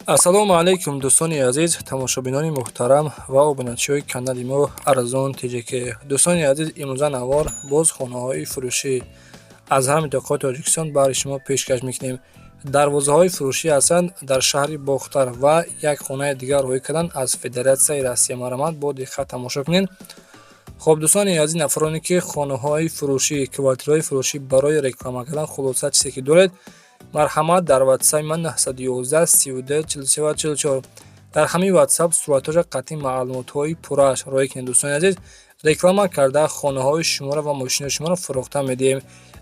Ассалому алайкум, дӯстони азиз, тамошобинони муҳтарам ва обуначиҳои канали мо Арзон ТЖК. Дӯстони азиз, имрӯза навор боз хонаҳои фурӯшӣ аз ҳар минтақаи Тоҷикистон баҳри шумо пешкаш мекунем. Дарвозаҳои фурӯшӣ ҳастанд дар шаҳри Бохтар ва як хонаи дигар роҳӣ кардан аз Федератсияи Россия. Марҳамат, бо диққат тамошо кунед. Хоб, дӯстони азиз, нафароне ки хонаҳои фурӯшӣ, квартираҳои фурӯшӣ барои реклама кардан, хулоса, чизе ки доред, марҳамат, дар ватсапи ман 911 32 43 44, дар ҳамин ватсап суратҳоша қатъи маълумотҳои пуррааш роҳӣ кунед. Дӯстони азиз, реклама карда хонаҳои шуморо ва мошинои шуморо фурӯхта медиҳем.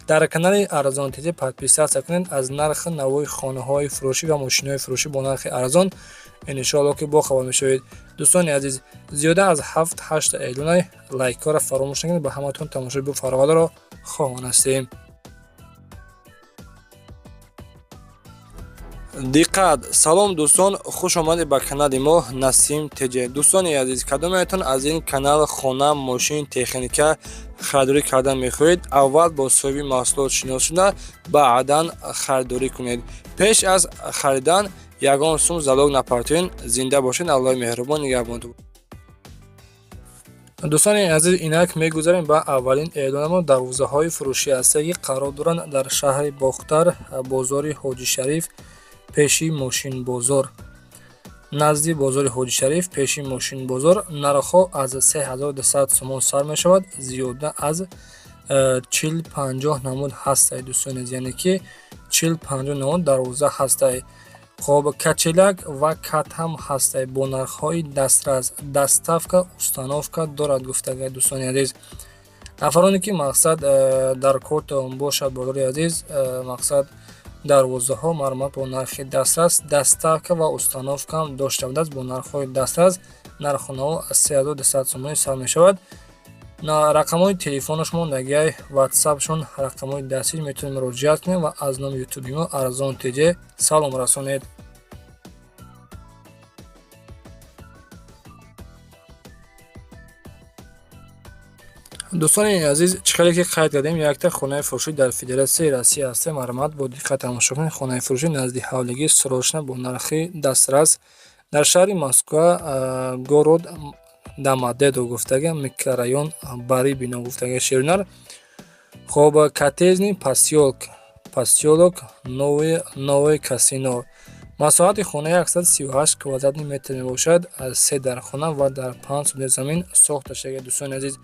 Дар канали Арзон ТЖ подписаться кунед. Аз нархи навои хонаҳои фурӯшӣ ва мошинои фурӯшӣ бо нархи арзон иншоалло ки бохабар мешавед. Дӯстони азиз, зиёда аз ҳафт ҳашта эълонай, лайкҳоро фаромӯш накунед. Ба ҳаматон тамошои бофароғатро хоҳон ҳастем. Диққат! Салом, дӯстон, хуш омадед ба канали мо Насим ТЖ. Дӯстони азиз, кадометон аз ин канал хона, мошин, техника харидорӣ кардан мехоҳед, аввал бо соҳиби маҳсулот шинос шуда, баъдан харидорӣ кунед. Пеш аз харидан ягон сум залог напартоед. Зинда бошед, Аллоҳи меҳрубон нигаҳбонтон. Дӯстони азиз, инак мегузарем ба аввалин эълонамон. Дарвозаҳои фурӯшӣ ҳастае, ки қарор доранд дар шаҳри Бохтар, бозори Ҳоҷишариф, пеши мошинбозор, назди бозори Ҳоҷишариф, пеши мошинбозор. Нархҳо аз 3200 сомон сар мешавад. Зиёда аз 40-50 намуд ҳастай, дӯстони азиз, яъне ки 40-50 намуд дарвоза ҳастай. Хоб, качеляк ва кат ҳам ҳастай бо нархҳои дастрас, доставка, установка дорад гуфтага. Дӯстони азиз, нафароне ки мақсад дар кортон бошад, бодари азиз, мақсад дарвозаҳо, марҳамат, бо нархи дастрас, доставка ва установка ҳам дошта будааст бо нархҳои дастрас. Нархонаҳо аз 3200 сомонӣ сар мешавад. Рақамҳои телефонаш мондагиай, ватсапшон, рақамҳои дастӣ, метавонед муроҷиат кунед ва аз номи ютуби мо Арзон ТЖ салом расонед. Дӯстони азиз, чӣ хеле ки қайд кардем, якта хонаи фурӯшӣ дар Федератсияи Россия ҳастем. Марҳамат, бо диққат тамошо кунед. Хонаи фурӯшӣ назди ҳавлигӣ, срочно, бо нархи дастрас, дар шаҳри Москва, город Домодедово гуфтага, микрорайон Барыбино гуфтага, шерунар. Хоб, коттеджный посёлок Новое Касино. Масоҳати хона 138 квадратный метр мебошад. Аз се дархона ва дар 5 сотих замин сохта шуда. Дӯстони азиз,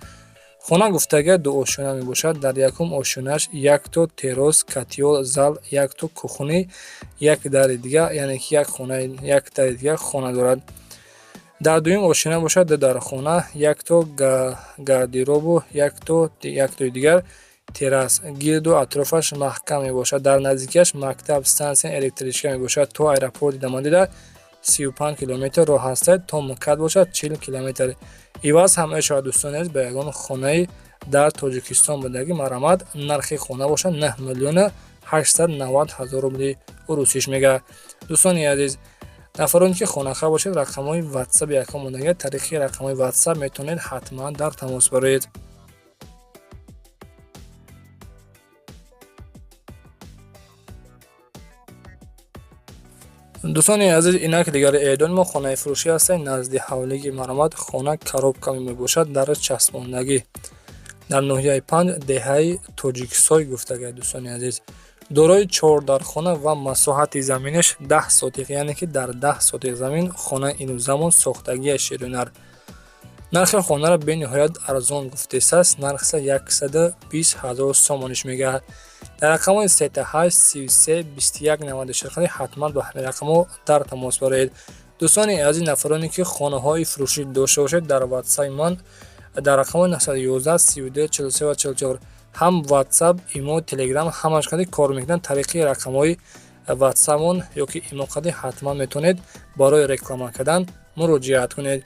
хона гуфтага дуошёна мебошад. Дар якум ошёнааш якто террас, котёл, зал, якто кухни, як дари дига, яъне ки як хона, як дари дига хона дорад. Дар дуюм ошёна бошад, ду дархона, якто гардеробу якто, яктои дигар террас. Гирду атрофаш маҳкам мебошад. Дар наздикиаш мактаб, стансия электричка мебошад. То аэропорти Домодедово 35 километр роҳ ҳастад, то МКАД бошад 40 километр. Иваз ҳам мешавад, дӯстони азиз, ба ягон хонаи дар Тоҷикистон будагӣ. Марҳамат, нархи хона бошад 9 миллиону 890 ҳазор рубли русиш мега. Дӯстони азиз, нафароне ки хонахар бошед, рақамҳои ватсап якон мондага, тариқи рақамҳои ватсап метавонед ҳатман дар тамос бароед. Дӯстони азиз, инак дигари эълони мо хонаи фурӯшӣ ҳастанд назди ҳавлиги. Марҳамат, хона коробка мебошад, дар часпондагӣ, дар ноҳияи Панҷ, деҳаи Тоҷиксой гуфтага. Дӯстони азиз, дорои чордархона ва масоҳати заминаш 10 сотих, яъне ки дар 10 сотих замин хона ину замон сохтагия. Шерунар, нархи хонаро бениҳоят арзон гуфтесааст, нархса 120 ҳазор сомониш мегаҳад. Дар рақамҳои 38 33 21 96 ҳатман ба ҳамин рақамҳо дар тамос бароед. Дӯстони азиз, нафароне ки хонаҳои фурӯшӣ дошта бошед, дар ватсапи ман дар рақамҳои 911 32 43 ва 44, ҳам ватсап, имо, телеграм ҳамаш қади кор мекунанд. Тариқи рақамҳои ватсапмон ёки имо қади ҳатман метавонед барои реклама кардан муроҷиат кунед.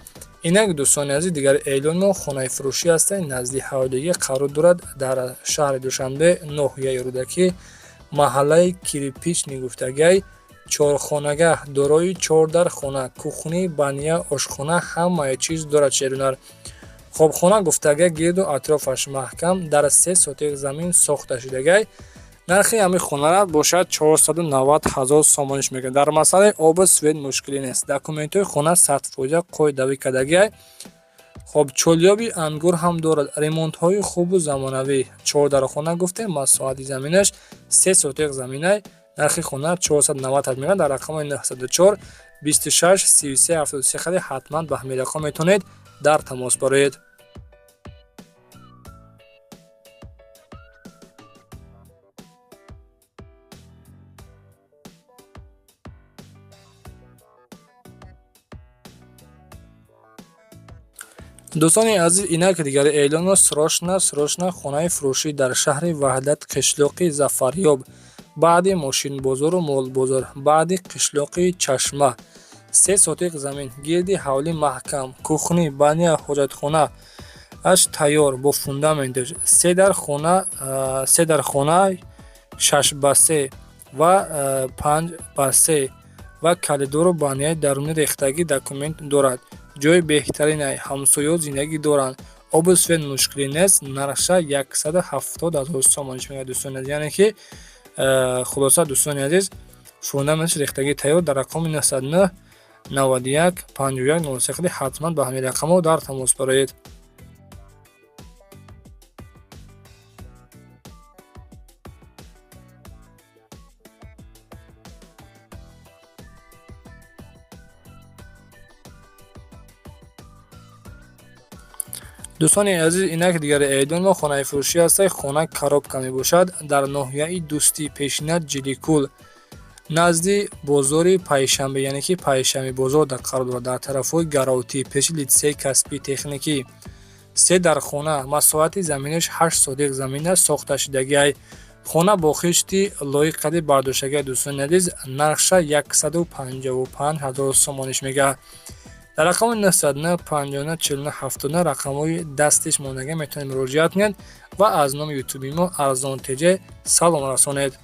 Инак, дӯстони азиз, дигар эълон мо хонаи фурӯшӣ ҳастанд, назди ҳавлигӣ қарор дорад, дар шаҳри Душанбе, ноҳияи Рӯдакӣ, маҳаллаи Кирпичный гуфтагай. Чорхонага, дорои чор дархона, кухни, баня, ошхона, ҳамаи чиз дорад. Шерунар, хобхона гуфтага гирду атрофаш маҳкам, дар 3 сотих замин сохта шудагай. Нархи ҳамин хонара бошад 490 ҳазор сомониш мекунад. Дар масъалаи обу свет мушкилӣ нест. Документҳои хона 100% қоидавӣ кардагиай. Хоб, чолёби ангур ҳам дорад. Ремонтҳои хубу замонавӣ. Чордархона гуфтем, масоҳати заминаш 3 сотиқ заминай. Нархи хона 490 ҳазор мекунад. Дар рақамҳои 904 26 33 73 хари ҳатман ба ҳамин рақам метавонед дар тамос бароед. Дӯстони азиз, инак дигари эълонро срочно хонаи фурӯшӣ дар шаҳри Ваҳдат, қишлоқи Зафарёб, баъди мошинбозору молбозор, баъди қишлоқи Чашма, 3 сотиқ замин, гирди ҳавлӣ маҳкам, кухни, баня, ҳоҷатхона аш тайёр бо фундаменташ, се дар хона 6 ба 3 ва 5 ба 3 ва коридору баняи дарунӣ рехтагӣ документ дорад. Ҷои беҳтаринай, ҳамсояҳо зиндагӣ доранд. Обу свет мушкилӣ нест. Нархша 170 ҳазор сомониш мегӯяд, дӯстони азиз. Яъне ки хулоса, дӯстони азиз, фундаменташ рехтагӣ тайёр. Дар рақами 909 91 51 03 ҳатман ба ҳамин рақамҳо дар тамос бароед. Дӯстони азиз, инак дигари эълон мо хонаи фурӯшӣ ҳастад. Хона коробка мебошад дар ноҳияи Дӯстӣ, пешина Ҷиликул, назди бозори Пайшанбе, яъне ки Пайшанбе бозор дар қарор дорад, дар тарафҳои Гаровтӣ, пеши литсеи касбии техникӣ. Се дар хона, масоҳати заминаш 8 сотиқ замин аст, сохташудагиай. Хона бо хишти лоиққади бардоштагиай, дӯстони азиз. Нархша 155 ҳазор сомониш мегӯяд. Дар рақами 909 59 49 79 рақамҳои дастиш мондагӣ метавонед муроҷиат кунед ва аз номи ютуби мо Арзон ТЖ салом расонед.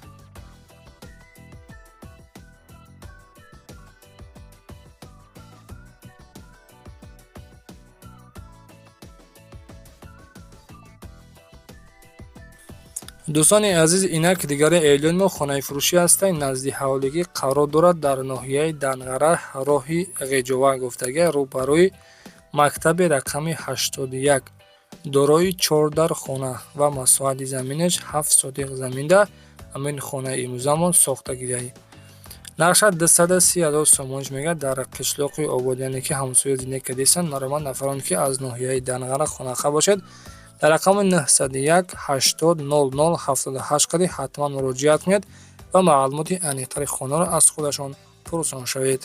Дӯстони азиз, инак дигари эълони мо хонаи фурӯшӣ ҳастад. Назди ҳавлигӣ қарор дорад дар ноҳияи Данғара, роҳи Ғеҷова гуфтагӣ, рӯбарӯи мактаби рақами 81, дорои чордар хона ва масоҳати заминаш 7 сотиқ заминда ҳамин хонаи имрӯзамон сохтагиай. Нархша 230 ҳазор сомониш мегӯяд. Дар қишлоқи Обод, яъне ки ҳамсоя зиндагӣ кардистанд. Маромад нафароне ки аз ноҳияи Данғара хонаха бошед, дар рақами 901 80 00 78 қади ҳатман муроҷиат кунед ва маълумоти аниқтари хонаро аз худашон пурсон шавед.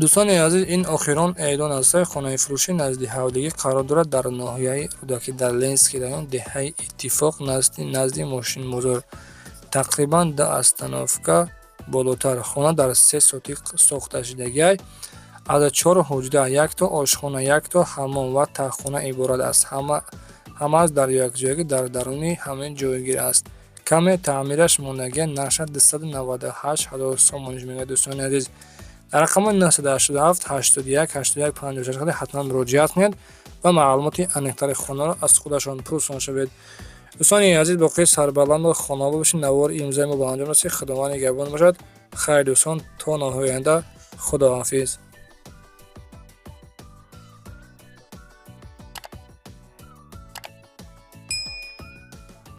Дӯстони азиз, ин охирон эълон аст. Хонаи фурӯшӣ назди ҳавлигӣ қарор дорад дар ноҳияи Рӯдакӣ, дар Ленинский район, деҳаи Иттифоқ, назди мошинбозор, тақрибан ду остановка болотар. Хона дар 3 сотиқ сохташудагиай, аз чор ҳуҷра, якто ошхона, якто ҳаммом ва таххона иборат аст. Ҳамааш дар якҷоягӣ дар даруни ҳамин ҷойгир аст. Каме таъмираш мондагиа. Нархша 298 ҳазор сомониш мегӯяд, дӯстони азиз. Дар рақамҳои 987 81 81 56 ҳатман муроҷиат кунед ва маълумоти аниқтари хонаро аз худашон пурсон шавед. Дӯстони азиз, боқӣ сарбаланду хонобод бошед. Навори имрӯзаи мо ба анҷом расид. Худованд нигаҳбон бошад. Хайр, дӯстон, то наворҳои оянда, худоҳофиз.